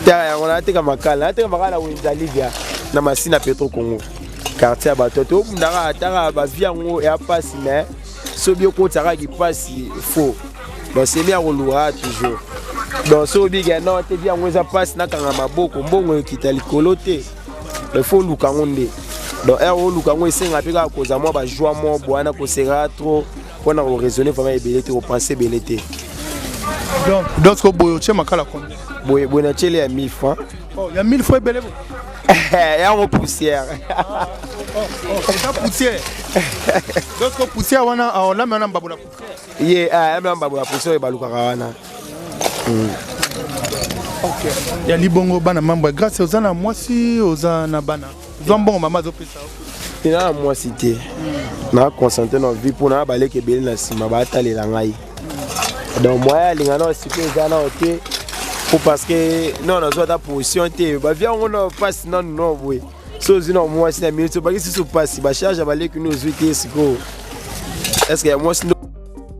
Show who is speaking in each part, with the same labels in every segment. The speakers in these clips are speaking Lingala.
Speaker 1: Tala yango nateka makala, nateka makala na wenza Libya na Masina Petro Congo. Quartier ya bato tobundaka ataka ba vie yango ya pasi mais soki okotaka kipasi faux. Donc c'est bien koluka toujours. Donc soki obika non te vie yango eza pasi nakanga maboko mbongo ekita likolo te. Il faut oluka yango nde. Donc heure oluka yango esenga mpe kaka kozwa mwa ba joie moko boye wana koseka trop mpona ko raisonner vraiment ebele te kopense ebele te.
Speaker 2: Donc donc boye otie makala combien?
Speaker 1: Boye boye natieli ya 1000 francs.
Speaker 2: Oh, ya 1000 francs ebele boye.
Speaker 1: Yango poussière.
Speaker 2: Oh, eza poussière. Donc poussière wana olami wana mbabola poussière.
Speaker 1: Ye ah mbambo ya poussière ebalukaka wana.
Speaker 2: Ok. Ya libongo bana mambo ya grâce oza na mwasi oza na bana. Zwa mbongo mama azopesa yo.
Speaker 1: Te na mwasi te. Na concentré na vie mpona baleki ebele na nsima batalela ngai. Donc moyen alinga na sikoyo eza nao te po parce que non nazwa ata position te bavie yango na mpasi nanu no boye so ozwi na mwasi na minute obaki susu mpasi bacharge ya baleki no ozwi te sikoyo est ce que ya mwasi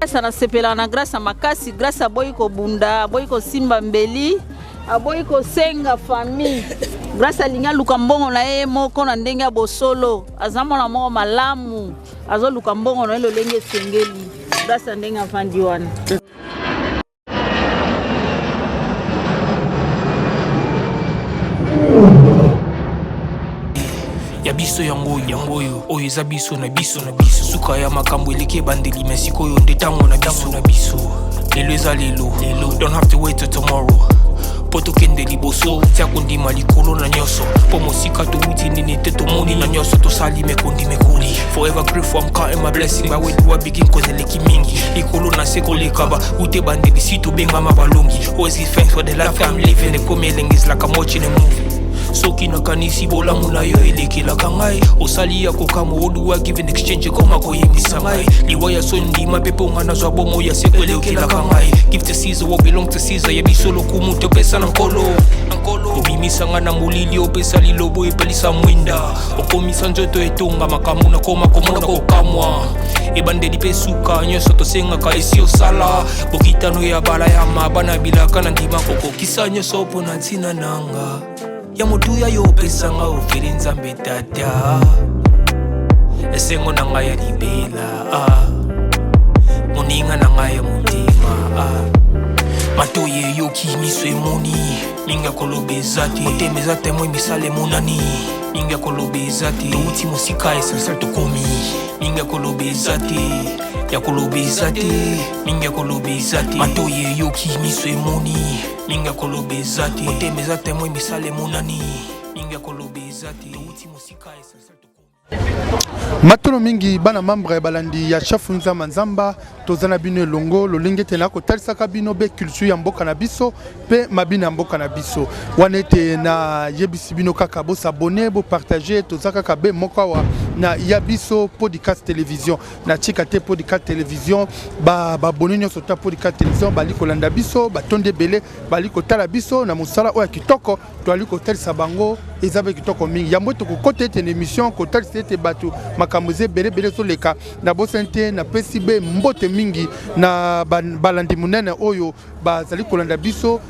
Speaker 3: Grâce nasepelaka na grâce ya makasi. Grâce aboyi kobunda, aboyi kosimba mbeli, aboyi kosenga famille. Grâce alingi aluka mbongo na ye moko na ndenge ya bosolo. Aza mwana moko malamu, azoluka mbongo na ye lolenge esengeli. Grâce ya ndenge avandi wana.
Speaker 4: Ya biso yango oyo, yango oyo, oyo eza biso na biso na biso. Suka ya makambo eleki ebandeli, mais sikoyo nde ntango na biso na biso. Lelo eza lelo, lelo. Don't have to wait till tomorrow. Po tokende liboso, tia kondima likolo na nyonso. Po mosika towuti nini te tomoni na nyonso tosali mekondi mekoli. Forever grateful, I'm counting my blessing. But where do I begin? Cause eleki mingi. Likolo na se koleka ba ute bandeli si tobengama balongi. Always give thanks for the life I'm living. Ekomi elengi is like I'm watching a movie. Soki nakanisi bolamu na yo elekelaka ngai, osali ya kokamwa oduwa give in exchange ekoma koyembisa ngai liwa ya soni ndima mpe mpo ngai nazwa bomoi ya seko elekelaka ngai. Give to Caesar what belong to Caesar, ya biso lokumu topesa na nkolo. Obimisa ngai na molili, opesa lilobo epelisa mwinda, okomisa nzoto etonga makambo nakoma komona kokamwa ebandeli mpe suka nyonso tosengaka esi osala bokitano ya bala ya maba na bilaka na ndima kokokisa nyonso mpo na ntina nanga ya motuya yo opesanga ofeli nzambe tata esengo na ngai ya libela ah. Moninga na ngai ya motema ah. Matoyi eyoki miso emoni mingi ya koloba eza te motema eza témoin misala emonani mingi ya koloba eza te touti mosika essentiel tokomi mingi ya koloba eza te ya koloba eza te mingi ya koloba eza te matoyi eyoki miso emoni mingi ya koloba eza te motema eza témoin misala emonani mingi ya koloba eza te touti mosika essentiel tokomi.
Speaker 2: Matono mingi bana membre balandi ya Chafu Nzamba Nzamba, toza na bino elongo lolenge ete nakotalisaka bino be culture ya mboka na biso pe mabina ya mboka na biso. Wana ete nayebisi bino kaka bo s'abonner, bo partager, toza kaka be moko awa na ya biso podcast télévision. Na tika te podcast télévision, ba abonné nyonso ta podcast télévision bali kolanda biso, batondi ebele bali kotala biso na mosala oyo ya kitoko. Toali kotalisa bango eza mpe kitoko mingi. Yango tokokota ete na émission kotalisa ete bato makambo eza ebele ebele ezoleka. Nabosani te, napesi be mbote mingi na balandi monene oyo bazali kolanda biso.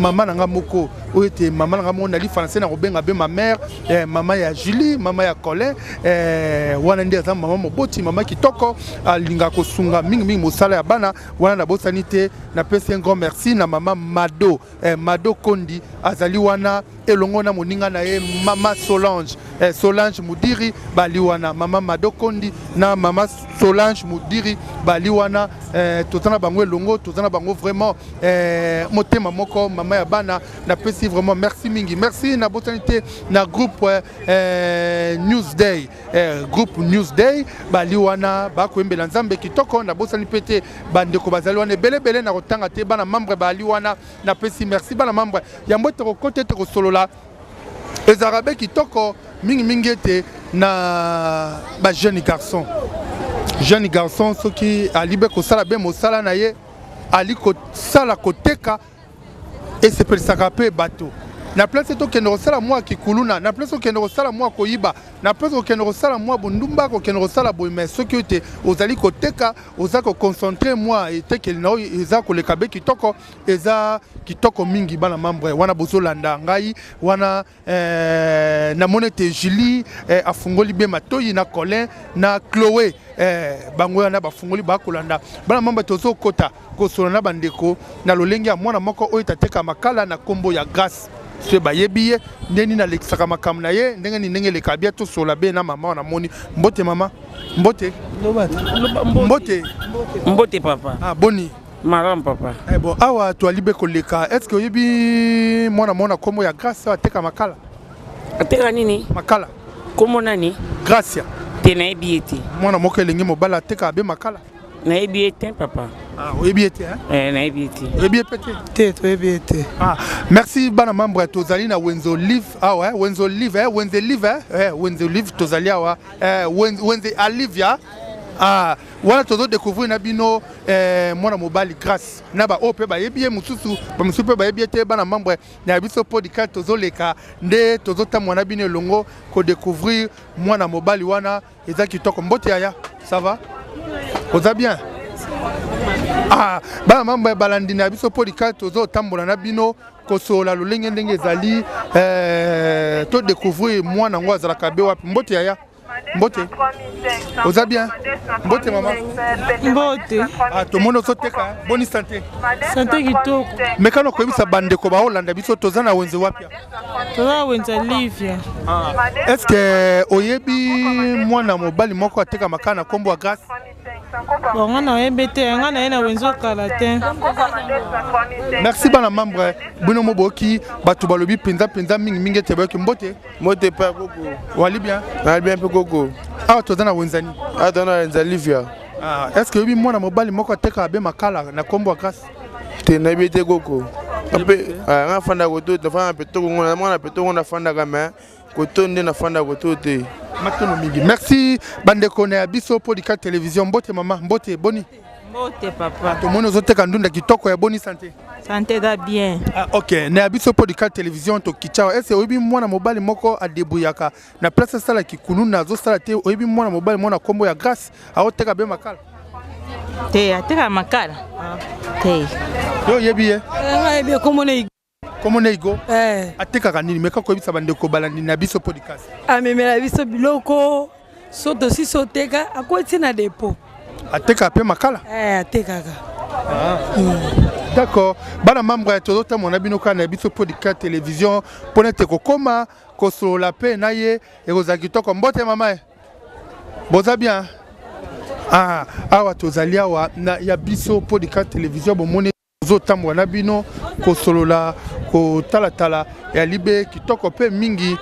Speaker 2: Mama na nga moko oyo ete mama na nga moko nali français na kobenga be ma mère, mama ya Julie, mama ya Colin, wana nde aza mama moboti, mama kitoko, alingaka kosunga mingi mingi mosala ya bana wana. Nabosani te, napesi un grand merci na mama Mado, Mado Kondi azali wana elongo na moninga na ye mama Solange, Solange Mudiri bali wana, mama Mado Kondi na mama Solange Mudiri bali wana, toza na bango elongo, toza na bango vraiment, motema moko, mama ya bana. Napesi vraiment merci mingi, merci. Nabosani te na groupe, News Day, groupe News Day bali wana bakoyembela nzambe kitoko. Nabosani mpe te bandeko bazali wana ebele ebele, na kotanga te bana membre bali wana, napesi merci bana membre. Yango ete kokota ete kosolola ezalaka be kitoko mingimingi ete na ba jeune garçon, jeune garçon soki ali be kosala be mosala na ye, ali kosala koteka esepelisaka mpe bato. Na place tokende kosala mwa kikuluna, na place okende kosala mwa koyiba, na place kokende kosala mwa bondumba, kokende kosala boye, mais soki ete ozali koteka, oza ko concentrer mwa etekeli na oyo eza koleka be kitoko, eza kitoko mingi. Bana membre wana bozolanda ngai wana, namoni ete Julie afungoli be matoi na Colin na Chloé, bango wana bafungoli bakolanda. Bana membre, tozokota kosolola na bandeko na lolenge ya mwana moko oyo tateka makala na nkombo ya Grâce. Soki bayebi ye ndenge nini alekisaka makambo na ye, ndenge nini, ndenge eleka bia, tosola be na mama wana. Namoni mbote mama, mbote, mbote.
Speaker 5: Mbote papa.
Speaker 2: Ah, boni?
Speaker 5: Malamu papa.
Speaker 2: Bon, awa toali be koleka, est ce que oyebi mwana mwana nkombo ya Grâce oyo ateka makala?
Speaker 5: Ateka nini?
Speaker 2: Makala.
Speaker 5: Kombo nani?
Speaker 2: Gracia.
Speaker 5: Te, nayebi ye te.
Speaker 2: Mwana moko elenge mobali atekaka be makala.
Speaker 5: Nayebi ye te papa.
Speaker 2: Ah, oyebi ye te, hein?
Speaker 5: Eh, nayebi ye te.
Speaker 2: Oyebi ye mpe te?
Speaker 6: Te, toyebi ye te.
Speaker 2: Ah, merci. Bana membre, tozali na Wenze Olive awa, eh, Wenze Olive, eh, Wenze Olive, eh, Wenze Olive, tozali awa, eh, Wenze Olivia. Ah, wana tozodécouvrir na bino mwana mobali Grâce na baoyo mpe bayebi ye mosusu, bamosusu mpe bayebi ye te. Bana membre na biso podcast, tozoleka nde tozotambola na bino elongo kodécouvrir mwana mobali wana, eza kitoko. Mbote yaya, ça va, oza bien? Ah, bana mambo ya balandi na biso podcast, tozotambola na bino kosolola lolenge ndenge ezali, todécouvrir mwana yango azalaka be wapi. Mbote yaya, mbote, oza bien? Mbote mama.
Speaker 6: Mbote.
Speaker 2: Ah, tomoni ozoteka, boni santé?
Speaker 6: Santé kitoko.
Speaker 2: Mekano koyebisa bandeko baolanda biso, toza na wenze wapi?
Speaker 6: Toza Wenze Livia.
Speaker 2: Ah. Est ce que oyebi mwana mobali moko ateka makala na nkombo ya Grâce?
Speaker 6: Bon, nga nayebi te, nga naye na wenze okala te.
Speaker 2: Merci. Bana membre, bino mo boyoki bato balobi mpenza mpenza mingimingi ete bayoki. Mbote.
Speaker 1: Mbote pa koko.
Speaker 2: Wali bien?
Speaker 1: Nali bien mpe koko.
Speaker 2: Awa toza na wenzani?
Speaker 1: Awa toza na Wenze Livia.
Speaker 2: Ah, est ce que oyebi mwana mobali moko atekaka be makala na nkombo ya Grâce?
Speaker 1: Te, nayebi te koko. Mpe nga nafanda koto, nafanda na Peto Kongo, na mwana Peto Kongo nafandaka, mais koto nde nafanda koto te.
Speaker 2: Matono mingi, merci. Bandeko na ya biso Podika Télévision, mbote mama, mbote, boni?
Speaker 7: Mbote papa.
Speaker 2: Tomoni ozoteka ndunda kitoko ya, boni santé?
Speaker 7: Santé eza bien.
Speaker 2: Ah, ok, na ya biso Podika Télévision, tokitya ese oyebi mwana mobali moko adebuyaka na place asalaki kuluna, azosala te? Oyebi mwana mobali mwana nkombo ya Grâce aoteka be makala?
Speaker 7: Te, ateka makala te.
Speaker 2: Yo oyebi ye?
Speaker 6: Nayebi kombo na
Speaker 2: Kombo na Igo?
Speaker 6: Eh.
Speaker 2: Atekaka nini? Meka koyebisa bandeko balandi na biso podcast.
Speaker 6: Amemela biso biloko so tosisi oteka, akoti na dépôt.
Speaker 2: Atekaka mpe makala?
Speaker 6: Eh, atekaka.
Speaker 2: D'accord. Bana membre ya, tozotambola na bino kaka na biso Podcast Télévision mpona ete kokóma kosolola mpe na ye, ekozala kitoko. Mbote mama, ye boza bien? Ah, awa tozali awa na ya biso Podcast Télévision, bomoni tozotambola na bino kosolola, kotalatala ya libe kitoko mpe mingi,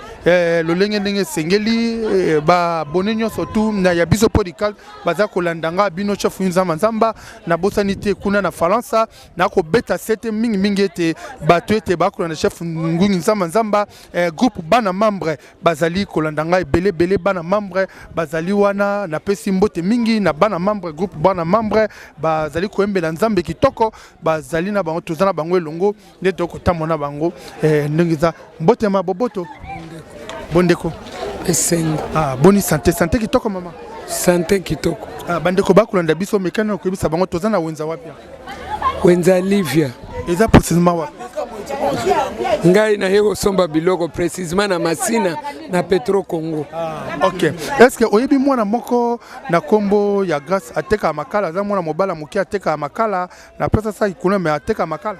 Speaker 2: lolenge ndenge esengeli. Babone nyonso tu na ya biso podcast baza kolanda nga bino chef Nzamba Nzamba, nabosani te kuna na Faransa, nakobeta sete mingimingi ete bato ete bakolanda chef Ngungi Nzamba Nzamba, groupe bana membre bazali kolanda ngai ebele ebele. Bana membre bazali wana, napesi mbote mingi na bana membre, groupe bana membre bazali koyembela Nzambe kitoko, bazali na bango, toza na bango elongo nde tokotambola na bango, ndenge eza. Mbote ma boboto, bondeko.
Speaker 8: Esengo.
Speaker 2: Ah, boni santé? Santé kitoko mama?
Speaker 8: Santé kitoko.
Speaker 2: Ah, bandeko bakolanda biso, mekani na koyebisa bango toza na wenza wapi?
Speaker 8: Wenza Livia.
Speaker 2: Eza précisément wapi?
Speaker 8: Ngai naye kosomba biloko précisement na Masina, na Petro Congo.
Speaker 2: Ah, ok, est ce que oyebi mwana moko na nkombo ya Grâce atekaka makala? Aza mwana mobala moke, atekaka makala na place asali kuna, mais atekaka makala.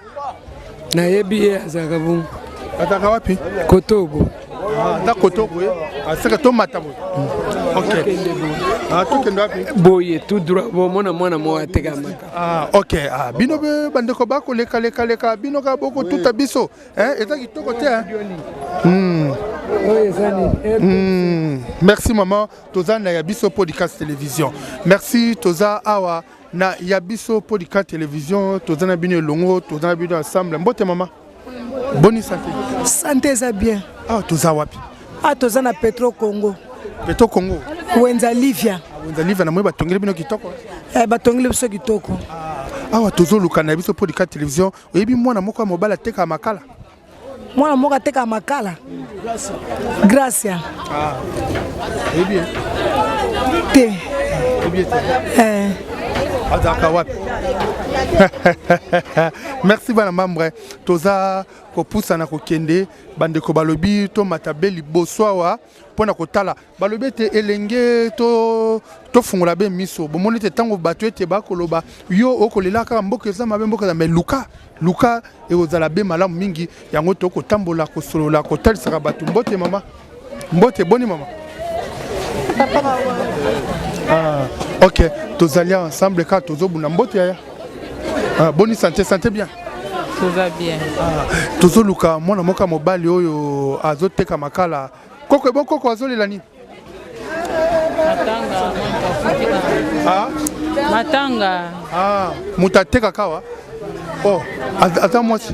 Speaker 8: Nayebi ye, azalaka bongo.
Speaker 2: Azalaka wapi?
Speaker 8: Kotobo.
Speaker 2: Aza koto boye, aseka tomata boye. Ok, tokende wapi?
Speaker 8: Boye tout droit, bomona mwana moko atekaka makala.
Speaker 2: Ah, ok. Ah, bino be bandeko bakolekalekaleka bino kaka bokotuta biso, eza kitoko te.
Speaker 8: Oyo eza nini?
Speaker 2: Merci mama. Toza na ya biso Podcast Télévision, merci. Toza awa na ya biso Podcast Télévision, toza na bino elongo, toza na bino ensemble. Mbote mama, boni santé?
Speaker 6: Santé eza bien.
Speaker 2: Awa toza wapi?
Speaker 6: A, toza na Petro Congo.
Speaker 2: Petro Congo.
Speaker 6: Wenza Livia.
Speaker 2: Wenza Livia, na moi batongeli bino kitoko.
Speaker 6: Eh, batongeli biso kitoko.
Speaker 2: Awa tozoluka na biso Podcast Télévision, oyebi mwana moko ya mobali atekaka makala?
Speaker 6: Mwana moko ateka makala. Gracia.
Speaker 2: Ah. Oyebi ye?
Speaker 6: Te.
Speaker 2: Oyebi ye te?
Speaker 6: Eh.
Speaker 2: Azalaka wapi? Merci bana membre. Toza kopusana kokende bandeko balobi tomata be liboso awa mpo na kotala Balobi ete elenge to tofungola be miso bomoni ete ntango bato ete bakoloba yo okolela kaka mboka eza mabe mboka eza me luka luka ekozala be malamu mingi yango tokotambola kosolola kotalisaka bato mbote mama mbote boni mama ah, ok tozali ensemble kaka tozobunda mbote yaya ah, boni sante sante bien
Speaker 7: toza bien
Speaker 2: ah, tozoluka mwana moko ya mobali oyo azoteka makala Koko ebo koko azolela nini?
Speaker 7: Matanga.
Speaker 2: Ah?
Speaker 7: Matanga.
Speaker 2: Ah, moto atekaka awa? Oh, aza mwasi.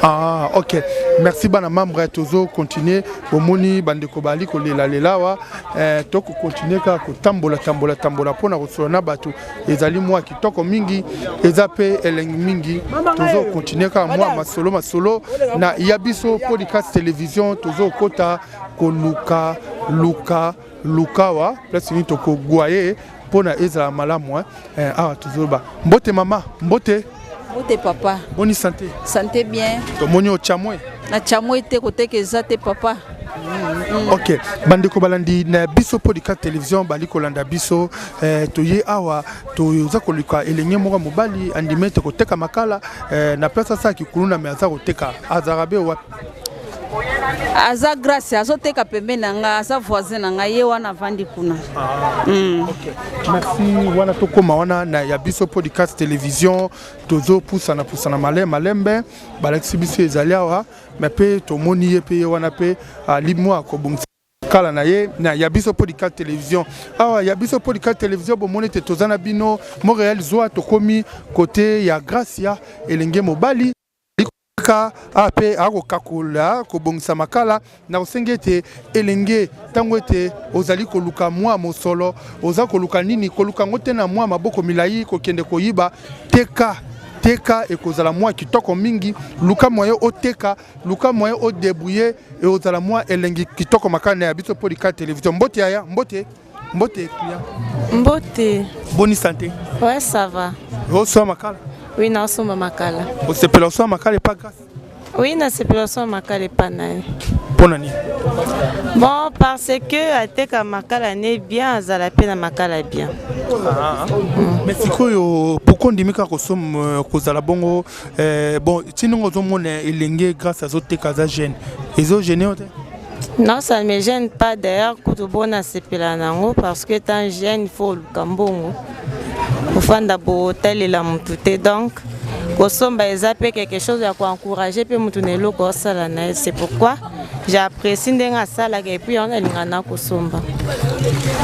Speaker 2: Ah, ok. Merci bana membre tozo continuer bomoni bandeko bali kolela lela awa eh, toko continuer kaka kotambola tambola tambola mpona kosolola na bato ezali mwa kitoko mingi eza mpe elengi mingi tozo continuer kaka mwa masolo masolo na ya biso podcast television tozokota koluka luka lukawa place nini tokogwa ye mpo na ezala malamu eh, awa tozoloba mbote mama mbote
Speaker 3: mbote papa
Speaker 2: boni sante
Speaker 3: sante bien
Speaker 2: tomoni ochamwe
Speaker 3: na chamwe te koteka eza te papa
Speaker 2: Mm. Ok, bandeko balandi na biso podcast television bali kolanda biso eh, toye awa toza koluka elenge moko mobali andimi ete koteka makala eh, na place asala kikuluna me aza koteka azalaka be wapi?
Speaker 3: Aza grace azoteka pembeni na nga aza voisin na nga ye wana avandi kuna.
Speaker 2: Ah, mm. Okay. Merci wana tokoma wana na ya biso podcast television tozopusana pusana malembe malembe balakisi biso ezali awa Mais pe tomoni ye pe ye wana pe ali mwa kobongisa kala na ye na ya biso podcast television awa ya biso podcast television bomoni ete toza na bino Montréal zwa tokomi kote ya Gracia elenge mobali ka awa mpe akokakola kobongisa makala na kosengi ete elenge ntango ete ozali koluka mwa mosolo oza koluka nini koluka yango te na mwa maboko milai kokende koyiba teka teka ekozala mwa kitoko mingi luka moyen oteka luka moyen odebrouiller ekozala mwa elengi kitoko makana ya biso polika television mbote yaya mbote mbote client
Speaker 9: mbote
Speaker 2: boni santé
Speaker 9: ouais ça va
Speaker 2: oswa makala
Speaker 9: oui naosomba makala
Speaker 2: osepela oswa makala epa grâce
Speaker 9: Oui, nasepela osomba makala epa na ye.
Speaker 2: Mpo na nini?
Speaker 9: Bon, parce que ateka makala ne bien, azala mpe na makala bien.
Speaker 2: Ah. Mm. Mais sikoyo pourquoi ondimi kaka kosomba euh, kozala bongo euh, bon ti ndenge ozomona elenge grâce azoteka aza jeune ezo gene yo te?
Speaker 9: Non, ça ne me gêne pas. D'ailleurs, kutu bon nasepela nango parce que étant jeune, il faut oluka mbongo. Ofanda botalela mutu te donc kosomba eza mpe quelque chose ya koencourage mpe motu na eloko osala na ye c'est pourquoi j'apprécie ndenge asalaka et puis yango nalinga na kosomba.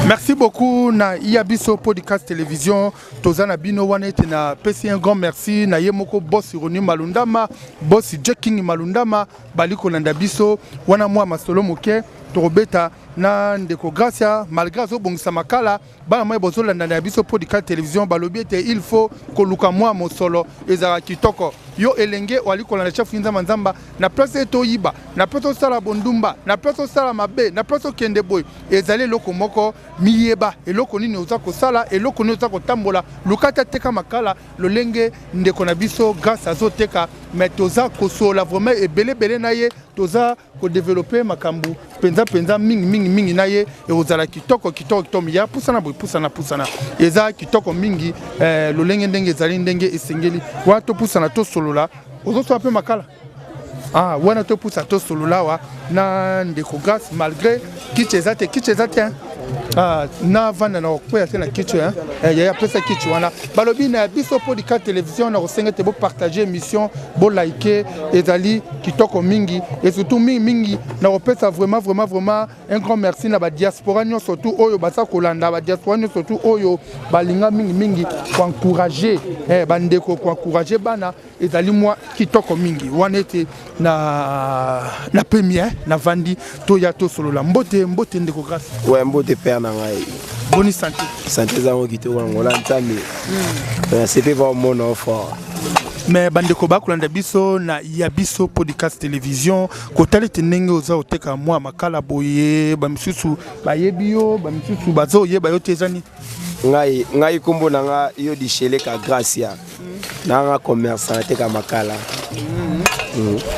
Speaker 2: Merci beaucoup na iya biso podcast télévision toza na bino wana ete na pesi un grand merci na ye moko boss Roni Malundama boss Jacking Malundama bali kolanda biso wana mwa masolo moke tokobeta na ndeko Gracia malgré azobongisa makala Bana mayi bozolanda na biso podcast television balobi ete il faut koluka mwa mosolo ezalaka kitoko. Yo elenge oali kolanda chef Nzamba Nzamba na place ete oyiba, na place osala bondumba, na place osala mabe, na place okende boye, ezali eloko moko miyeba eloko nini oza kosala, eloko nini oza kotambola, luka ata teka makala lolenge ndeko na biso Grace azoteka, mais toza kosolola vraiment ebele ebele na ye, toza ko developper makambo penza penza mingi mingi mingi na ye ekozala kitoko kitoko kitoko ya pusana boye pusana pusana eza kitoko mingi eh, lolenge ndenge ezali ndenge esengeli wana topusana tosolola ozosola mpe makala ah, wana topusa tosolola awa na ndeko Grace malgré kiti eza te kiti eza te hein? Ah, navanda na kokweya te na kiti eh, yaya apesa kiti wana balobi na biso podika télévision na kosenga ete bopartage émission bolike ezali kitoko mingi et surtout mingi mingi na kopesa vraiment vraiment vraiment un grand merci na badiaspora nyonso tu oyo baza kolanda badiaspora nyonso tu oyo balinga mingi mingi koencourage eh, bandeko koencourage bana ezali mwa kitoko mingi wana ete na na pemi eh, na vandi toya tosolola mbote mbote ndeko grâce
Speaker 1: ouais mbote père na ngai
Speaker 2: boni santé
Speaker 1: santé eza ngo kitoko yango la nzambe mm. nasepe va omona fort.
Speaker 2: Mais bandeko bakolanda biso na ya biso podcast télévision, kotala ete ndenge oza koteka mwa makala boye, bamisusu bayebi yo, bamisusu bazoyeba yo te, eza nini?
Speaker 1: Ngai nkombo na nga yo Disheleka Gracia, nanga commerçant, nateka makala.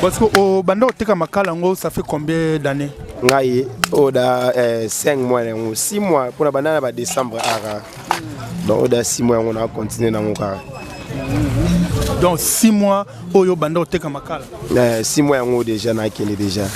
Speaker 2: Parce que obanda koteka makala yango, ça fait combien d'années?
Speaker 1: Ngai oyo da 5 mois yango, 6 mois, mpona banda na badécembre aka. Donc oyo da 6 mois yango, na continue nango kaka.
Speaker 2: Donc 6 mois oyo obanda koteka makala?
Speaker 1: 6 mois yango déjà, nakende déjà.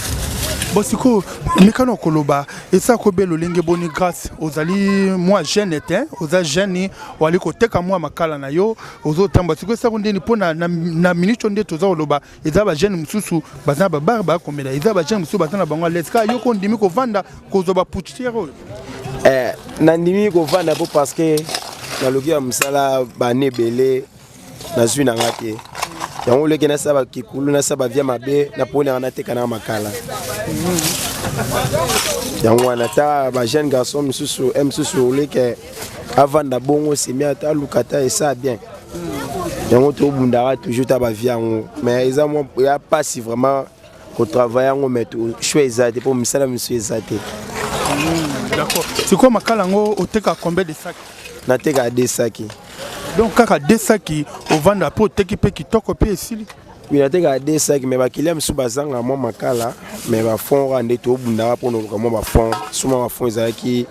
Speaker 2: Bon, sikoyo mekano koloba eza kobe lolenge boni? Grâce, ozali mwa jeune te, oza jeune, oali koteka mwa makala na yo, ozotambola. Sikoyo esako ndeni mpo na minute oyo nde toza koloba, eza bajeune mosusu baza na babar bakomela, eza bajeune mosusu baza na bango à l'aise, kaka yo ko ndimi kovanda kozwa bapoussière oyo?
Speaker 1: Nandimi kovanda mpo parce que naluki ya mosala bana ebele, nazwi na nga te. Yango oleki nasala bakikulu, nasala bavia mabe, naponaka nateka nanga makala. Yango wana ta bajeune garçon mosusu e mosusu oleke avanda bongo, semi ata aluka ata esa bien. Yango tobundaka toujours ta bavia yango, mais eza mwa ya pasi vraiment kotravaille yango, mais choix eza te mpo misala misusu eza te.
Speaker 2: D'accord. Sikoyo makala yango oteka combien de sac?
Speaker 1: Natekaka deux saki.
Speaker 2: Donc kaka deux saki, ovanda mpe oteki mpe kitoko mpe esili?
Speaker 1: Oui, natekaka deux saki, mais bakilia mosusu bazanga mwa makala, mais bafond kaka nde tobundaka mpona oluka mwa bafond. So mwa bafond ezalaki,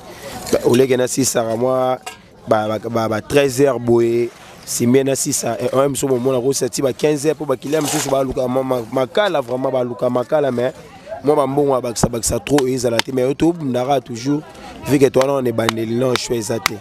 Speaker 1: oleke nasisaka mwa ba 13 heures boye, simie nasisa oyo mosusu bomona kosa ti ba 15 heures, mpo bakilia mosusu baluka makala, vraiment baluka makala, mais mwa bambongo ya bakisa bakisa trop ezala te. Mais tobundaka toujours, vu que towana wana ebandeli, non, choix eza te.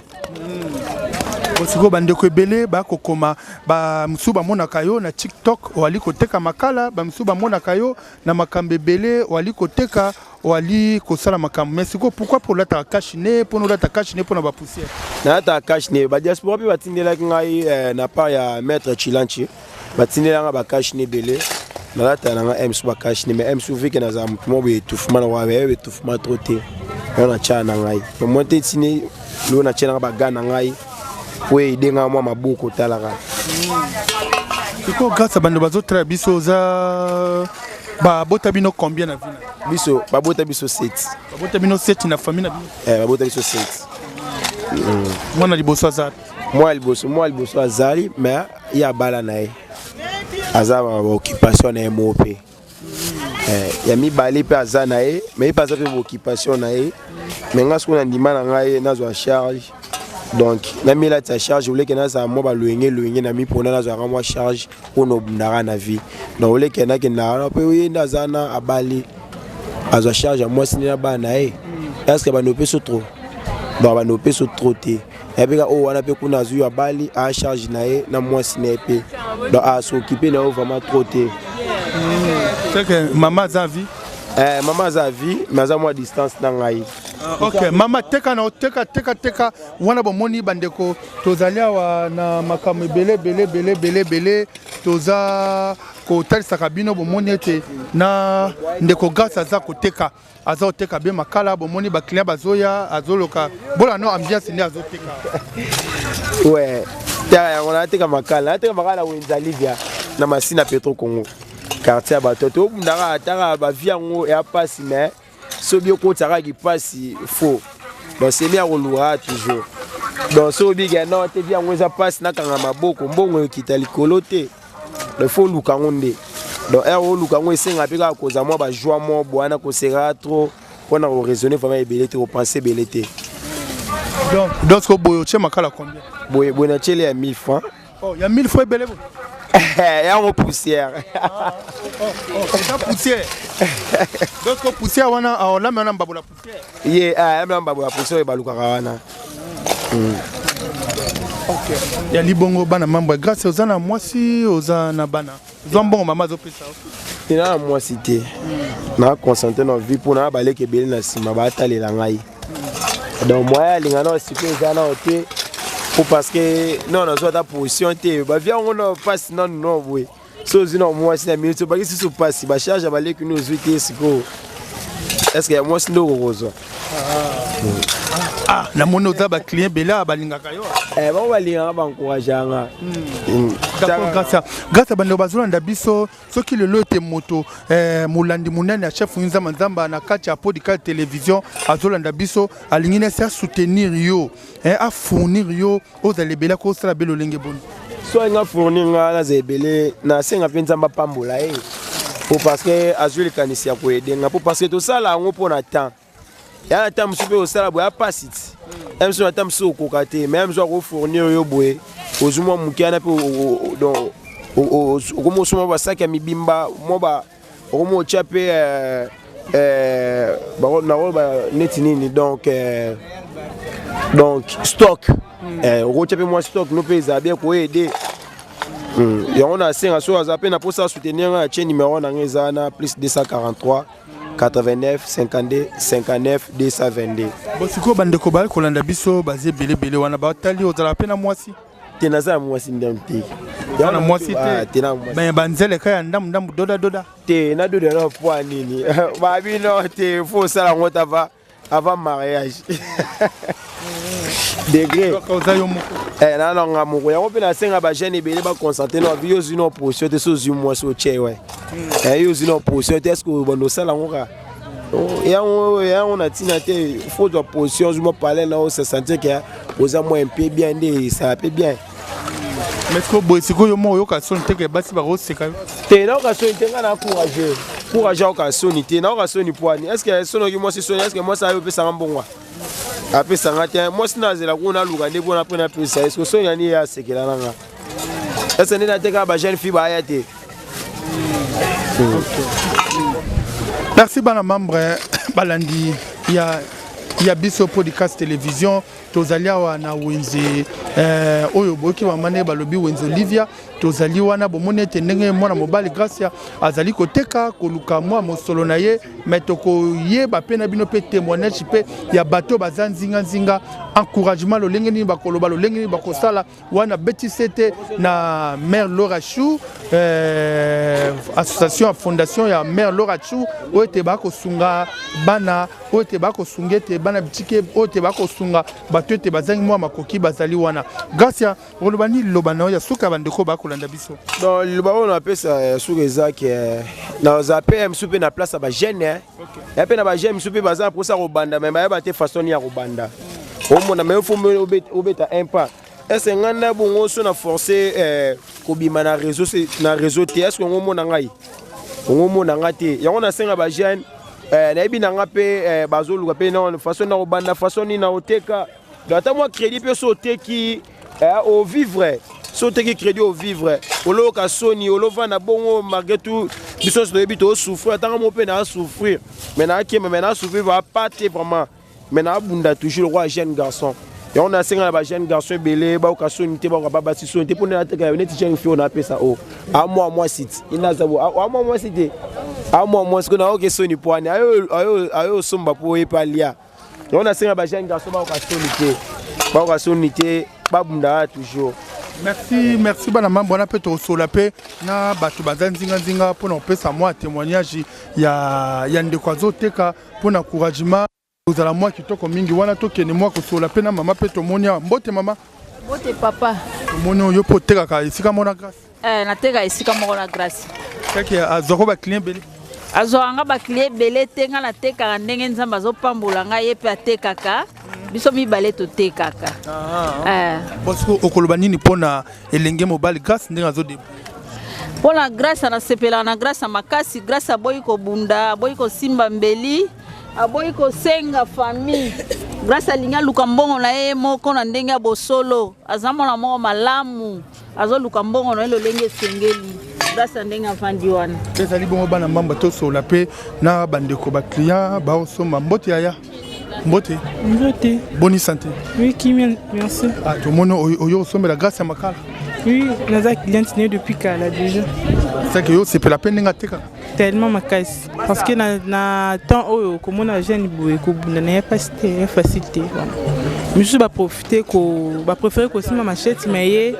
Speaker 2: Sikoyo bandeko ebele bakokoma, bamosusu bamonaka yo na TikTok oali koteka makala, bamosusu bamonaka yo na makambo ebele, oali koteka, oali kosala makambo. Mais sikoyo pourquoi mpo olataka cache-nez? Mpona olata cache-nez mpona bapoussière?
Speaker 1: Nalataka cache-nez, badiaspora mpe batindelaki ngai na part ya maître Chilanchi, batindelanga bacache-nez ebele. Nalata nanga msu bacache-nez, mais msu vu que nazala motu moko boye étouffement na wa étouffement trop te, yango natyaa na ngai moi te. Tini loo natia nanga baga na ngai po edengaka mwa maboko talaka.
Speaker 2: Sikoyo grâce, bando bazotala biso, oza babota bino combien na vie?
Speaker 1: Biso babota biso 7.
Speaker 2: Babota bino 7 na famille na bino?
Speaker 1: Babota biso 7.
Speaker 2: Mwana liboso aza?
Speaker 1: Mwana liboso azali, mais ye abala na ye, aza baoccupation na ye moko mpe. Ya mibale mpe aza na ye, mais ye mpe aza mpe baoccupation na ye. Mais nga sikoyo na ndima na ngai nazwa charge, donc namilatisa charge oleke nazala mwa balwenge lwenge na mipona, nazwaka mwa charge mpona obundaka na vie. Donc oleke nakendaka wana mpe ye nde aza na abali, azwa charge ya mwasi nde na bana na ye. Est-ce bando opeso trop? Donc bando opeso trop te. Yabeka oyo wana mpe kuna azwi, abali, a charge na ye na mwasi na ye mpe, donc as'occupe na yo vraiment trop te.
Speaker 2: C'est que mama aza vie?
Speaker 1: Mama aza vie, mais aza mwa distance na ngai.
Speaker 2: Ok, mama, teka na oteka, teka, teka wana. Bomoni bandeko, tozali awa na makambo ebele ebele ebele ebele ebele, toza kotalisaka bino. Bomoni ete na ndeko Grâce aza koteka, aza koteka be makala. Bomoni baclient bazoya, azoloka bola no ambiance nde azoteka.
Speaker 1: Ouais, tala yango, nateka makala, nateka makala na Wenza Livia, na Masina Petro Congo, quartier ya bato. Tobundaka ataka bavie yango ya pasi, mais soki okotaka kipasi faux, donc semi ya koluka toujours. Donc soki obika non te, vie yango eza mpasi, nakanga maboko, mbongo ekita likolo te. Donc faut oluka yango nde. Donc ere oluka yango, esenga mpe kaka kozwa mwa bajoie mwa bwana, koseka trop mpona koraisonner vraiment ebele te, kopense ebele te.
Speaker 2: Donc boye otie makala combien?
Speaker 1: Boye boye natieli ya 1000 francs.
Speaker 2: Oh, ya 1000 francs ebele boye?
Speaker 1: Yango poussière.
Speaker 2: Eza poussière. Donc poussière wana olami wana mbabola poussière?
Speaker 1: Ye ayamela mbabola poussière oyo balukaka wana.
Speaker 2: Ya libongo, bana mambo ya Grâce, oza na mwasi, oza na bana, ozwa mbongo mama azopesa?
Speaker 1: Te, na na mwasi te. Na concentré na vie mpo na baleki ebele na nsima batalela ngai. Donc moyen alinga nao sikoyo eza nao te, po parce que non, nazwa ata position te. Bavia yango na mpasi nanu no boye. So ozwi na mwasi na minute, obaki susu mpasi, bacharge ya baleki no ozwi te. Sikoyo est ce que ya mwasi nde okokozwa?
Speaker 2: Ah, namoni oza baclient ebele awa balingaka yo.
Speaker 1: Eh, bango balingaka, baencourage yanga.
Speaker 2: D'accord, grâce grâce bandeko bazolanda biso, soki lelo ete moto molandi monene ya chef Nzamba Nzamba na kati ya podcast télévision azolanda biso, alingi nesi asoutenir yo, afournir yo, ozala ebele, akosala be lolenge boni?
Speaker 1: So alinga fournir nga, naza ebele, nasenga mpe Nzambe apambola ye, po parce que azwi likanisi ya koaider nga, po parce que tosala yango mpo na temps ya na temps mosusu mpe osala boye apasi ti ya mosusu na temps mosusu okoka te, mais ya mosusu akofournir yo boye, ozwi mwa moke wana mpe donc okomi osomba basaki ya mibimba, mwa ba okomi otya mpe nakoloba neti nini, donc stock, okotya mpe mwa stock no mpe ezala bien koaider yango. Nasenga so aza mpe na mposa asoutenir nga, atie numéro na nga, eza na plus 243 89 52 59 222.
Speaker 2: Bon, sikoyo bandeko bayali kolanda biso baza ebelebele wana, batali ozala mpe na mwasi?
Speaker 1: Te, naza na mwasi ndambu te.
Speaker 2: Oza na mwasi?
Speaker 1: Ah,
Speaker 2: te?
Speaker 1: Te, na mwasi.
Speaker 2: Me banzeleka ya ndambu ndambu, doda doda.
Speaker 1: Te, nadoda na po nini? Babino te, faut osala yango te avant mariage degré.
Speaker 2: Oza yo moko?
Speaker 1: Eh, nananga moko. Yango mpe nasenga bajeune ebele baconcentre na vie. Ozwi na position te, so ozwi mwasi otie we, yo ozwi na position te, est-ce bando osala yango kaka yango na ntina te? Faut ozwa position, ozwi mwa palais na ose sentir ke oza mwa mpe bien, nde esala mpe bien.
Speaker 2: Mais sikoyo boye, sikoyo mo oyoka soni te ke basi bakoseka yo?
Speaker 1: Te, nayoka soni te. Ngai na courage, courage, ayoka soni te. Nayoka soni pwani? Est ce que sonoki mwasi soni? Est ce que mwasi ayo opesanga mbongwa? Apesanga te. Mwasi nazela kuna, naluka nde mpona mpe napesa. Est ce que soni yani ye asekela nanga? Est ce que nde natekaka bajeune fille baaya te?
Speaker 2: Merci bana membre balandi ya biso podcast télévision. Tozali awa na wenze oyo boyoki mama ndenge balobi, wenze Olivia. Tozali wana, bomoni ete ndenge mwana mobali Gracia azali koteka, koluka mwa mosolo na ye. Me tokoyeba mpe na bino mpe témoignage mpe ya bato baza nzinganzinga, encouragement lolenge nini bakoloba, lolenge nini bakosala wana. Betisi ete na mare Laura Chou, association ya fondation ya mare Laura Chou, oyo ete bakosunga bana, oyo ete bakosunga ete bana bitike, oyo ete bakosunga bato ete bazangi mwa makoki, bazali wana. Gracia, oloba nini? Liloba na yo ya suka ya bandeko bakolanda biso.
Speaker 1: Donc liloba oyo napesa ya suka eza ke naza mpe mosusu mpe na place ya bajeune, ya mpe na bajeune mosusu mpe baza na mposa kobanda, me bayeba te façon nini ya kobanda. Omona, me faut obeta un pas. Ese ngai nda bongo so na force kobima na réseau, na réseau te. Est-ce ongo omona ngai? Ongo omona ngai te. Yango nasenga bajeune, nayebi na nga mpe bazoluka mpe na façon na kobanda, façon nini na koteka. Donc ata mwa crédit mpe so oteki, ovivre. So oteki crédit, ovivre, oloyoka soni, olovanda bongo. Malgré tout, biso nyonso toyebi toosouffrir. Atanga mo mpe naasouffrir, mais naakemba, mais naasouffrir va te vraiment, mais naabunda toujours le roi jeune garçon. Yango nasenga na bajeune garçon ebele bayoka soni te, bayoka babasi soni te, mpo nde nateka neti jeune fille oyo napesa o amwa mwasi ti inaza bo amwa mwasi te, amwa mwasi ko nayoki soni po ani ayo osomba mpo oye mpe alia. Yango nasenga bajeune garçon bayoka soni te, bayoka soni te, babundaka toujours.
Speaker 2: Merci, merci bana mambo wana. Mpe tokosola mpe na bato baza nzinganzinga mpona kopesa mwa témoignage ya ndeko azoteka mpona encouragement. Kozala mwa kitoko mingi wana. Tokende mwa kosola mpe na mama mpe tomoni awa. Mbote mama.
Speaker 3: Mbote papa.
Speaker 2: Tomoni oyo mpo otekaka esika moko na Grâce?
Speaker 3: Eh, nateka esika moko na Grâce.
Speaker 2: Kaki azwako baclient ebele?
Speaker 3: Azwaka nga baclient ebele te. Nga natekaka ndenge Nzambe azopambola ngai, ye mpe atekaka, biso mibale totekaka. Eh.
Speaker 2: Parce okoloba nini mpona elenge mobali Grâce ndenge azodébrouiller?
Speaker 3: Mpo na Grâce, nasepelaka na Grâce makasi. Grâce aboyi kobunda, aboyi kosimba mbeli, aboyi kosenga famille. Grâce alingi aluka mbongo na ye moko na ndenge ya bosolo. Aza mwana moko malamu, azoluka mbongo na ye lolenge esengeli. Grâce ya ndenge avandi wana.
Speaker 2: Ezali bongo bana mbamba. Tosola mpe na bandeko baclient baosomba. Mbote yaya, mbote.
Speaker 7: Mbote.
Speaker 2: Boni santé?
Speaker 7: Oui, kimia, merci.
Speaker 2: Ah, tomoni oyo osombela Grâce ya makala.
Speaker 7: Oui, naza cliente na ye depuis kala déjà.
Speaker 2: Seke yo osepela mpe ndenge atekaka?
Speaker 7: Tellement makasi. Parce que na temps oyo komona jeune boye kobunda na ye pasi te, ya facile te. Misusu ba profiter ko ba préférer kosimba machette, mais ye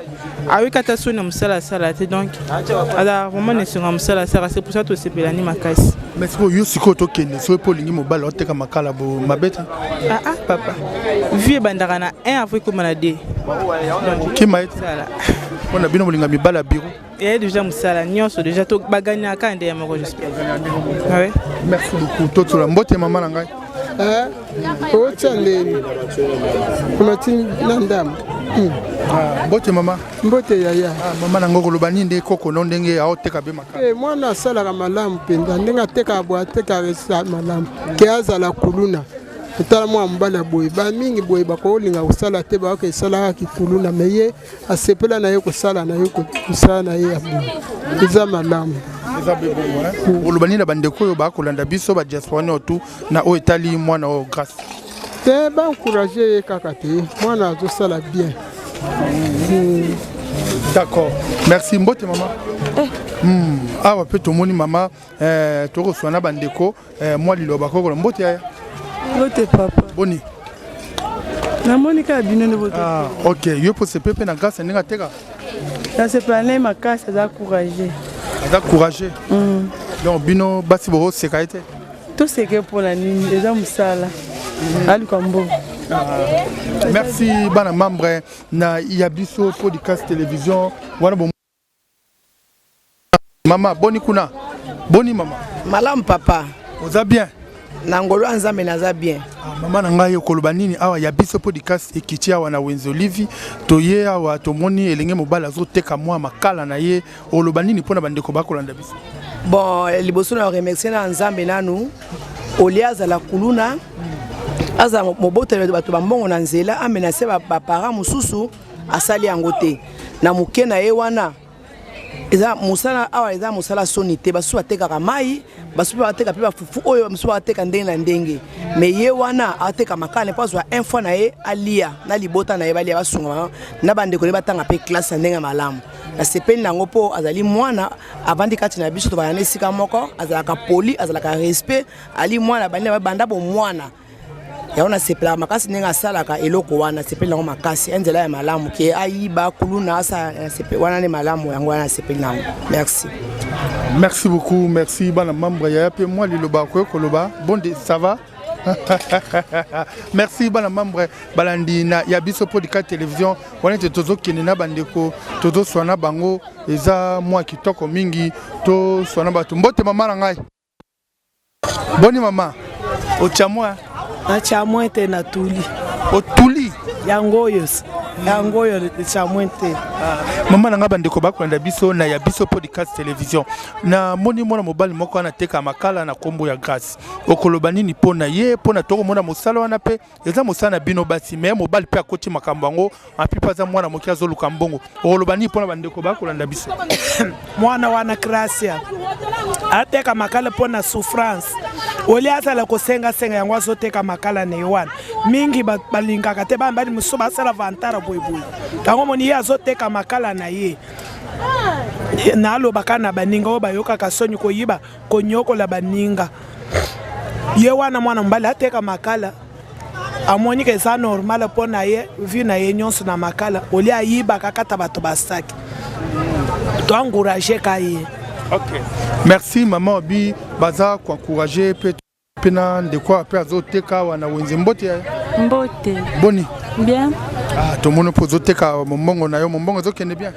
Speaker 7: ayoki ata soni na mosala asala te, donc azala vraiment na esengo ya mosala asala. C'est pour ça tosepelani makasi.
Speaker 2: Mais sikoyo yo, sikoyo tokende, soki mpo olingi mobali oteka makala, bo mabe te?
Speaker 7: Ah ah papa, vie ebandaka na 1 avant ekóma na 2.
Speaker 2: Kima ye te mpo na bino bolinga mibali ya bureau.
Speaker 7: Eye déjà mosala nyonso déjà to bagagnaka nde ya moko, j'espère. Ouais.
Speaker 2: Merci beaucoup. Totola mbote, mama na ngai.
Speaker 10: Otya ndeni omati na ndambo.
Speaker 2: Ah, mbote mama.
Speaker 10: Mbote yaya.
Speaker 2: Ah, mama na ngai, koloba nini nde koko no ndenge aoteka be makala?
Speaker 10: Eh, mwana asalaka malamu mpenza, ndenge atekaka boye, atekaka esa malamu ke azala kuluna. Otala mwana mobali ya boye, bamingi boye bakolinga kosala te, bayoka esalaka kikuluna, me ye asepela na ye kosala na ye kosala na ye ya boye, eza malamu.
Speaker 2: Eza be bongo. Oloba nini na bandeko oyo bakolanda biso, badiaspora nyonso tu, na oyo etali mwana oyo Grâce?
Speaker 10: Te, baencourage ye kaka te, mwana azosala bien.
Speaker 2: D'accord, merci. Mbote mama. Awa mpe tomoni mama, tokoswana na bandeko, mwa liloba kokola. Mbote yaya.
Speaker 7: Mbote papa.
Speaker 2: Boni?
Speaker 7: Namoni kaka bino nde boto.
Speaker 2: Ah, ok, yo mpo sepe mpe na Grâce ndenge ateka?
Speaker 7: Nasepela na ye makasi, aza courageux.
Speaker 2: Aza courageux. Donc bino basi bokoseka ye te?
Speaker 7: Toseke mpona nini? Eza mosala, aluka mbongo.
Speaker 2: Merci bana membre na ya biso podcast télévision wana. Bo mama, boni kuna? Boni mama?
Speaker 11: Malamu papa.
Speaker 2: Oza bien?
Speaker 11: Na ngolo ya Nzambe, naza bien.
Speaker 2: Ah, mama na ngai, okoloba nini awa ya biso podcast ekiti awa na wenze Olivi? Toye awa, tomoni elenge mobali azoteka mwa makala na ye. Oloba nini mpona bandeko bakolanda biso?
Speaker 11: Bon, liboso na remercier na Nzambe nanu. Olia azala kuluna, azala moboteli bato bambongo na nzela, amenace baparent mosusu, asali yango te na moke na ye wana. Eza mosala awa, eza mosala soni te. Basusu batekaka mai, basusu mpe bateka mpe bafufu oyo, mosusu bateka ndenge na ndenge, mais ye wana ateka makala mpo azwa un fois na ye alia na libota na ye, balia, basunga na bandeko ne, batanga mpe classe na ndenge ya malamu. Nasepeli na yango mpo azali mwana avandi kati na biso, tobanda na esika moko, azalaka poli, azalaka respect, ali mwana bandi banda bomwana yango. Nasepelaka makasi ndenge asalaka eloko wana, nasepeli nango makasi. Ya nzela ya malamu ke ayiba kuluna asala wana nde malamu, yango wana nasepeli nango. Merci.
Speaker 2: Merci beaucoup, merci bana membre. Yaya mpe mwa liloba akoki koloba. Bonde, ça va? Merci bana membre balandi na ya biso podcast télévision wana ete tozokende na bandeko, tozoswana bango, eza mwa kitoko mingi, toswana bato. Mbote mama na ngai. Boni mama, otya mwa?
Speaker 12: Natya mwa te, natuli.
Speaker 2: Otuli?
Speaker 12: Yango oyo, yango oyo natya mwa te.
Speaker 2: Mama na ngai, bandeko bakolanda biso na ya biso podcast télévision, namoni mwana mobali moko wana ateka makala na nkombo ya Grâce. Okoloba nini mpo na ye, mpo na tokomona mosala wana? Mpe eza mosala na bino basi, me mobali mpe akoti makambo yango api, mpe aza mwana moke, azoluka mbongo. Okoloba nini mpona bandeko bakolanda biso?
Speaker 12: Mwana wana Gracia ateka makala mpo na souffrance, olia azala kosengasenga, yango azoteka makala na ye wana. Mingi balingaka te, bana bali mosusu basala vantara boyeboye, yango moni ye azoteka makala na ye. Nalobaka na baninga oyo bayokaka soni koyiba, konyokola baninga, ye wana mwana mobali ateka makala, amoni ke eza normal mpo na ye, vie na ye nyonso na makala, olia ayibaka kata bato basaki. Toencourage ka ye.
Speaker 2: Ok, merci mama. Obi baza koencourage mpe mpe na ndeko awa mpe azoteka awa na wenze. Mbote ya.
Speaker 13: Mbote.
Speaker 2: Boni?
Speaker 13: Bien.
Speaker 2: Ah, tomoni mpo ozoteka mombongo na yo, mombongo ezokende bien?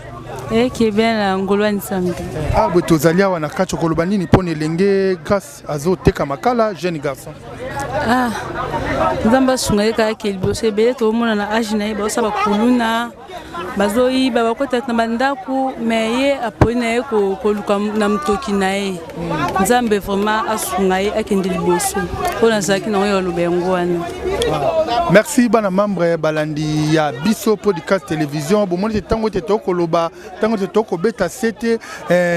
Speaker 13: Eke bien na ngolo ya Nzambe.
Speaker 2: Ah, boye tozali awa na kati, okoloba nini mpona elenge Grâce azoteka makala, jeune garçon?
Speaker 13: Ah, Nzambe asunga ye kaka ke liboso. Ebele toomona na age na ye baosala bakuluna, bazoyiba, bakota na bandako, me ye aponi na ye koluka na motoki na ye. Nzambe vraiment asunga ye, akende liboso. Mpo nazalaki nango ya oloba yango wana.
Speaker 2: Merci bana membre balandi ya biso podcast télévision. Bomoni te ntango ete tokoloba, ntango ete tokobeta sete,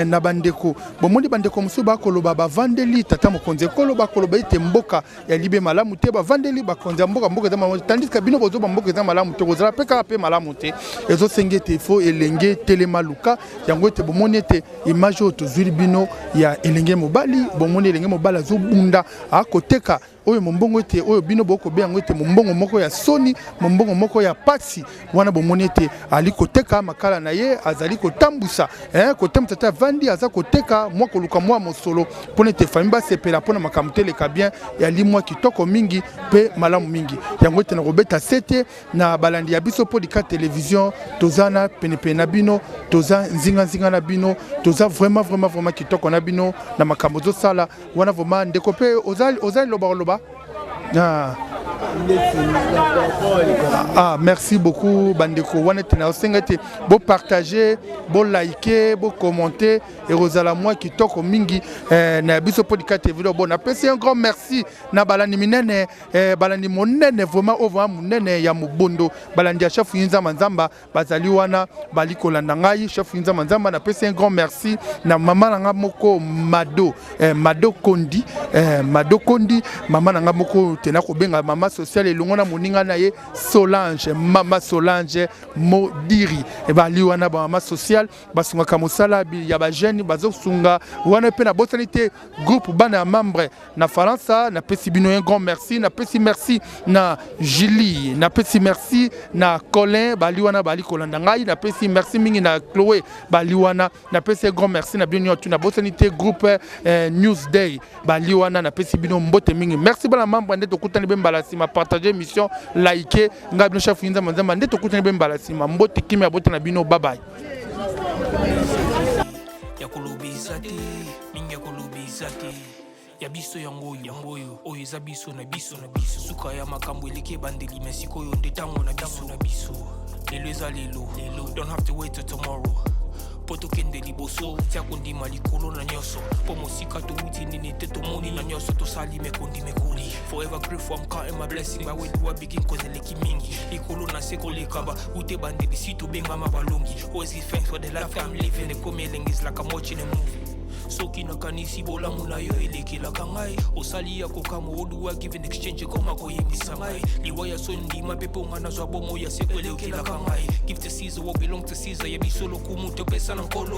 Speaker 2: na bandeko, bomoni bandeko mosusu bakoloba, bavandeli tata mokonzi ekolo, bakoloba ete mboka ya libe malamu te, bavandeli bakonzi ya mboka, mboka eza malamu te, tandis que bino bozoba mboka eza malamu te, kozala mpe kaka mpe malamu te. Ezosenga ete ifo elenge telema, luka yango. Ete bomoni ete image oyo tozwili bino ya elenge mobali, bomoni elenge mobali azobunda, akoteka. Oyo mombongo ete oyo bino bokobe yango ete mombongo moko ya soni, mombongo moko ya pasi. Wana bomoni ete ali koteka makala na ye, azali kotambusa eh, kotambusa te, avandi aza koteka mwa koluka mwa mosolo mpona ete famille basepela, mpona makambo te eleka bien. Yali mwa kitoko mingi mpe malamu mingi. Yango ete nakobeta sete na balandi ya biso Podika Television, toza na penepene na bino, toza nzinganzinga na bino, toza vraiment vraiment vraiment kitoko na bino na makambo ozosala wana. Vraiment ndeko, mpe oza liloba koloba. Ah. Ah, merci beaucoup bandeko. Wana ete naosenga ete bopartage, bolike, bocommente, ekozala mwa kitoko mingi eh, na biso Podika TV. Bon, napesi un grand merci na balandi minene eh, balandi monene vraiment, oyo vraiment monene ya mobondo, balandi ya chef Yinzama Nzamba bazali wana, bali kolanda ngai chef Yinzama Nzamba. Napesi un grand merci na mama na nga moko Mado, eh, Mado Kondi, eh, Mado Kondi, mama na nga moko tena kobenga mama sociale, elongo na moninga na ye Solange, mama Solange Modiri. E bali wana bamama sociale basungaka mosala ya bajeune, bazosunga wana. Mpe nabosani te groupe bana ya membre na Faransa. Napesi bino un grand merci. Napesi merci na Julie, napesi merci na Colin, bali wana bali kolanda ngai. Napesi merci mingi na Chloé, bali wana. Napesi un grand merci na bino nyonso. Nabosani te groupe News Day, bali wana. Napesi bino mbote mingi. Merci bana membre, nde tokutani be mbala nsima. Partage émission, like. Ngai bino chef Nzamba Nzamba, nde tokutani be mbala nsima. Mbote, kimia bote na bino. Bye bye.
Speaker 4: Ya koloba eza te mingi, ya koloba eza te. Ya biso yango oyo, yango oyo, oyo eza biso na biso na biso. Suka ya makambo eleki ebandeli, me sikoyo nde ntango na biso na biso. Lelo eza lelo lelo, don't have to wait till tomorrow mpo tokende liboso. Tia kondima likolo na nyonso, mpo mosika towuti nini te, tomoni na nyonso tosali mekondi mekoli. Forever grateful, I'm counting my blessing. But where do I begin? Cause eleki mingi, likolo na se koleka ba ute bandeli si tobengama balongi. Always give thanks for the life I'm living. Ekomi elengi, is like I'm watching a movie. Soki nakanisi bolamu na yo elekelaka ngai, osali ya kokamwa. Oduwa give in exchange, ekoma koyembisa ngai liwa ya soni. Ndima mpe mpo nga nazwa bomo ya seko, elekelaka ngai. Give to Caesar what belong to Caesar. Ya biso lokumu topesa na Nkolo.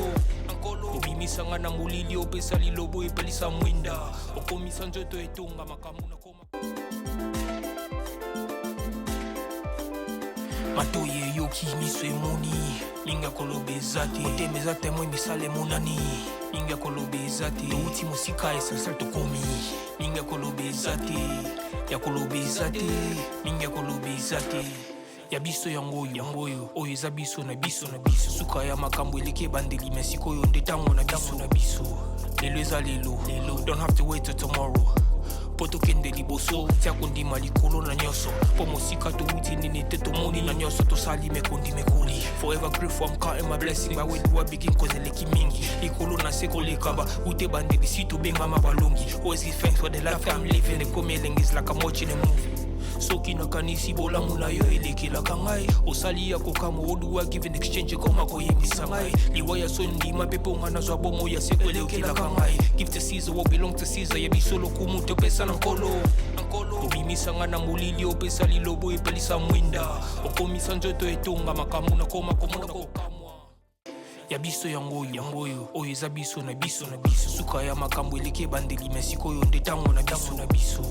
Speaker 4: Obimisa nga na molili, opesa lilobo, epelisa mwinda, okomisa nzoto etonga makambo nakoma. Matoi eyoki, miso emoni, mingi ya koloba eza te. Motema eza témoin, misala emonani, mingi ya koloba eza te. Touti mosika, essentiel tokomi. Mingi ya koloba eza te, ya koloba eza te, mingi ya koloba eza te. Ya biso yango oyo, yango oyo, oyo eza biso na biso na biso. Suka ya makambo eleki ebandeli, me sikoyo nde ntango na biso na biso. Lelo eza lelo lelo, don't have to wait till tomorrow mpo tokende liboso. Tia kondima likolo na nyonso, mpo mosika towuti nini te, tomoni na nyonso tosali mekondi mekoli. Forever grateful, I'm counting my blessing. But where do I begin? Cause eleki mingi, likolo na se koleka ba ute bandeli si tobengama balongi. Always give thanks for the life I'm living. Ekomi elengi, is like I'm watching a movie. Soki nakanisi bolamu na yo elekelaka ngai, osali ya kokamwa. Oduwa give in exchange, ekoma koyembisa ngai liwa ya soni. Ndima mpe mpo nga nazwa bomo ya seko, elekelaka ngai. Give to Caesar what belong to Caesar. Ya biso lokumu topesa na Nkolo. Obimisa nga na molili, opesa lilobo, epelisa mwinda, okomisa nzoto etonga makambo nakoma komona kokamwa. Ya biso yango oyo, yango oyo, oyo eza biso na biso na biso. Suka ya makambo eleki ebandeli, me sikoyo nde ntango na biso na biso.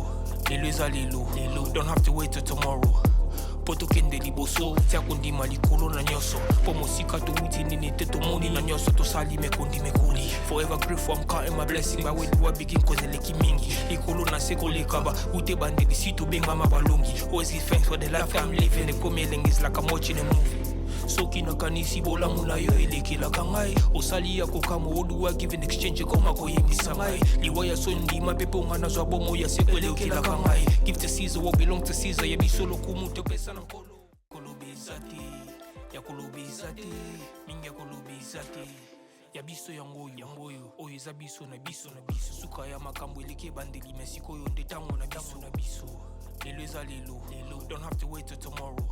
Speaker 4: Lelo eza lelo lelo, don't have to wait till tomorrow mpo tokende liboso. Tia kondima likolo na nyonso, mpo mosika towuti nini te, tomoni na nyonso tosali mekondi mekoli. Forever grateful, I'm counting my blessing. But where do I begin? Cause eleki mingi, likolo na se koleka ba ute bandeli si tobengama balongi. Always give thanks for the life I'm living. Ekomi elengi, is like I'm watching a movie. Soki nakanisi bolamu na yo elekelaka ngai, osali ya kokamwa. Oduwa give in exchange, ekoma koyembisa ngai liwa ya soni. Ndima mpe mpo nga nazwa bomo ya seko, elekelaka ngai. Give to Caesar what belong to Caesar. Ya biso lokumu topesa na Nkolo. Koloba eza te, ya koloba eza te, mingi ya koloba eza te. Ya biso yango oyo, yango oyo, oyo eza biso na biso na biso. Suka ya makambo eleki ebandeli, me sikoyo nde ntango na biso na biso. Lelo eza lelo lelo, don't have to wait till tomorrow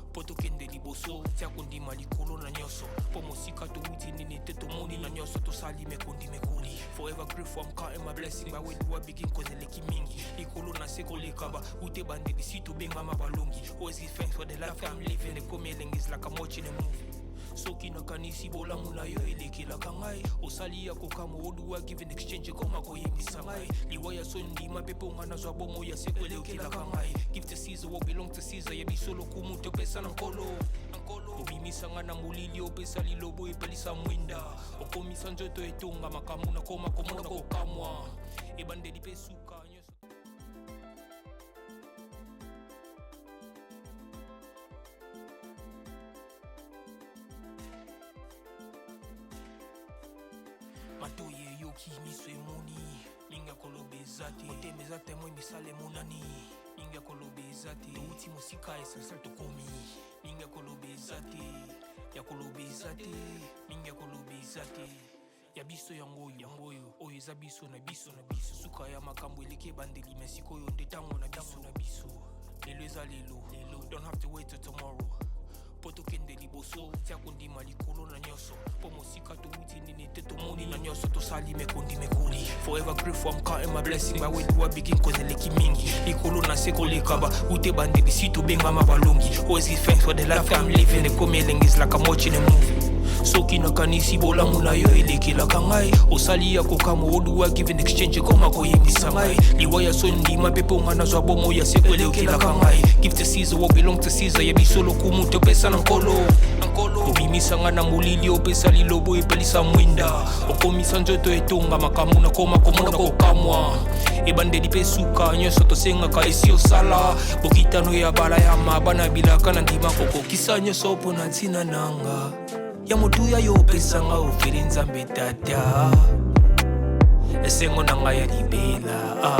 Speaker 4: mpo tokende liboso. Tia kondima likolo na nyonso, mpo mosika towuti nini te, tomoni na nyonso tosali mekondi mekoli. Forever grateful, I'm counting my blessing. But where do I begin? Cause eleki mingi, likolo na se koleka ba ute bandeli si tobengama balongi. Always give thanks for the life I'm living. Ekomi elengi, is like I'm watching a movie. Soki nakanisi bolamu na yo elekelaka ngai, osali ya kokamwa. Oduwa give and exchange ekoma koyebisa ngai liwa ya soni, ndima mpe mpo nga nazwa bomoi ya seko elekelaka ngai. Give to Caesar what belong to Caesar, ya biso lokumu topesa na Nkolo. Obimisa nga na molili, opesa lilobo epelisa mwinda, okomisa nzoto etonga makambo, nakoma komona kokamwa, ebandeli mpe suka nyonso. Matoyi eyoki, miso emoni, mingi ya koloba eza te, motema eza témoin, misala emonani, mingi ya koloba eza te, touti mosika, essentiel tokomi, mingi ya koloba eza te, ya koloba eza te, mingi ya koloba eza te. Ya biso yango oyo, yango oyo, oyo eza biso na biso na biso. Suka ya makambo eleki ebandeli, me sikoyo nde ntango na biso na biso. Lelo eza lelo, lelo, don't have to wait till tomorrow mpo tokende liboso. Tia kondima likolo na nyonso, mpo mosika towuti, nini te tomoni na nyonso tosali, mekondi mekoli. Forever grateful, I'm counting my blessing. By where do I begin? Cause eleki mingi, likolo na se koleka ba ute bandeli, si tobengama balongi. Always give thanks for the life I'm living. Ekomi elengi, is like I'm watching a movie. Soki nakanisi bolamu na yo elekelaka ngai, osali ya kokamwa. Oduwa give and exchange ekoma koyebisa ngai liwa ya soni, ndima mpe mpo nga nazwa bomoi ya seko elekelaka ngai. Give to Caesar what belong to Caesar, ya biso lokumu topesa na Nkolo. Obimisa nga na molili, opesa lilobo epelisa mwinda, okomisa nzoto etonga makambo, nakoma komona kokamwa, ebandeli mpe suka nyonso tosengaka esi osala. Bokitano ya bala ya mabana bilaka na ndima kokokisa nyonso mpo na ntina nanga ya motuya yo opesanga ofeli. Nzambe Tata, esengo na ngai ya libela.